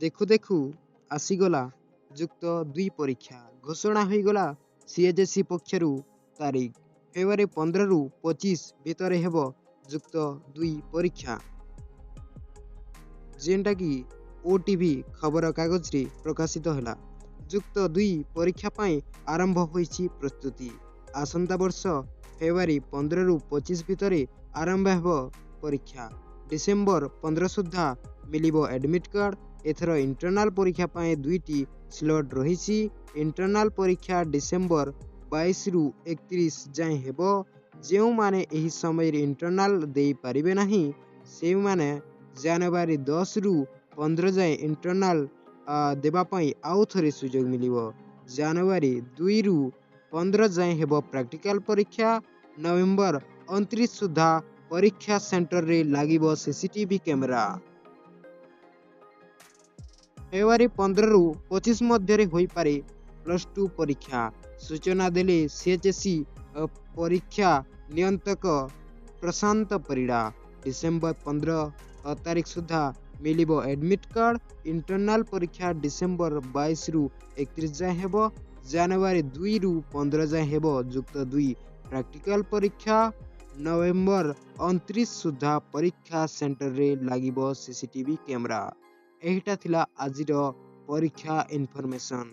ଦେଖୁ ଦେଖୁ ଆସିଗଲା ଯୁକ୍ତ ଦୁଇ ପରୀକ୍ଷା। ଘୋଷଣା ହୋଇଗଲା ସିଏଚ୍ଏସ୍ଇ ପକ୍ଷରୁ ତାରିଖ। ଫେବୃଆରୀ 15ରୁ 25 ଭିତରେ ହେବ ଯୁକ୍ତ ଦୁଇ ପରୀକ୍ଷା, ଯେନ୍ଟାକି ଓଟିଭି ଖବରକାଗଜରେ ପ୍ରକାଶିତ ହେଲା। ଯୁକ୍ତ ଦୁଇ ପରୀକ୍ଷା ପାଇଁ ଆରମ୍ଭ ହୋଇଛି ପ୍ରସ୍ତୁତି। ଆସନ୍ତା ବର୍ଷ ଫେବୃଆରୀ 15ରୁ 25 ଭିତରେ ଆରମ୍ଭ ହେବ ପରୀକ୍ଷା। ଡିସେମ୍ବର 15 ସୁଦ୍ଧା ମିଳିବ ଆଡମିଟ୍ କାର୍ଡ଼। ଏଥର ଇଣ୍ଟରନାଲ ପରୀକ୍ଷା ପାଇଁ ଦୁଇଟି ସ୍ଲଟ୍ ରହିଛି। ଇଣ୍ଟରନାଲ ପରୀକ୍ଷା ଡିସେମ୍ବର 22ରୁ 31 ଯାଏଁ ହେବ। ଯେଉଁମାନେ ଏହି ସମୟରେ ଇଣ୍ଟରନାଲ ଦେଇପାରିବେ ନାହିଁ, ସେଇମାନେ ଜାନୁଆରୀ 10ରୁ 15 ଯାଏଁ ଇଣ୍ଟରନାଲ ଦେବା ପାଇଁ ଆଉ ଥରେ ସୁଯୋଗ ମିଳିବ। ଜାନୁଆରୀ 2ରୁ 15 ଯାଏଁ ହେବ ପ୍ରାକ୍ଟିକାଲ ପରୀକ୍ଷା। ନଭେମ୍ବର 29 ସୁଦ୍ଧା ପରୀକ୍ଷା ସେଣ୍ଟରରେ ଲାଗିବ ସିସିଟିଭି କ୍ୟାମେରା। ଫେବୃଆରୀ 15ରୁ 25 ମଧ୍ୟରେ ହୋଇପାରେ ପ୍ଲସ୍ ଟୁ ପରୀକ୍ଷା, ସୂଚନା ଦେଲେ ସିଏଚ୍ଏସ୍ଇ ପରୀକ୍ଷା ନିୟନ୍ତ୍ରକ ପ୍ରଶାନ୍ତ ପରିଡ଼ା। ଡିସେମ୍ବର 15 ତାରିଖ ସୁଦ୍ଧା ମିଳିବ ଆଡମିଟ୍ କାର୍ଡ଼। ଇଣ୍ଟରନାଲ ପରୀକ୍ଷା ଡିସେମ୍ବର 22ରୁ 31 ଯାଏଁ ହେବ। ଜାନୁଆରୀ 2ରୁ 15 ଯାଏଁ ହେବ ଯୁକ୍ତ ଦୁଇ ପ୍ରାକ୍ଟିକାଲ ପରୀକ୍ଷା। ନଭେମ୍ବର 29 ସୁଦ୍ଧା ପରୀକ୍ଷା ସେଣ୍ଟରରେ ଲାଗିବ ସିସିଟିଭି କ୍ୟାମେରା। ଏଇଟା ଥିଲା ଆଜିର ପରୀକ୍ଷା ଇନଫର୍ମେସନ୍।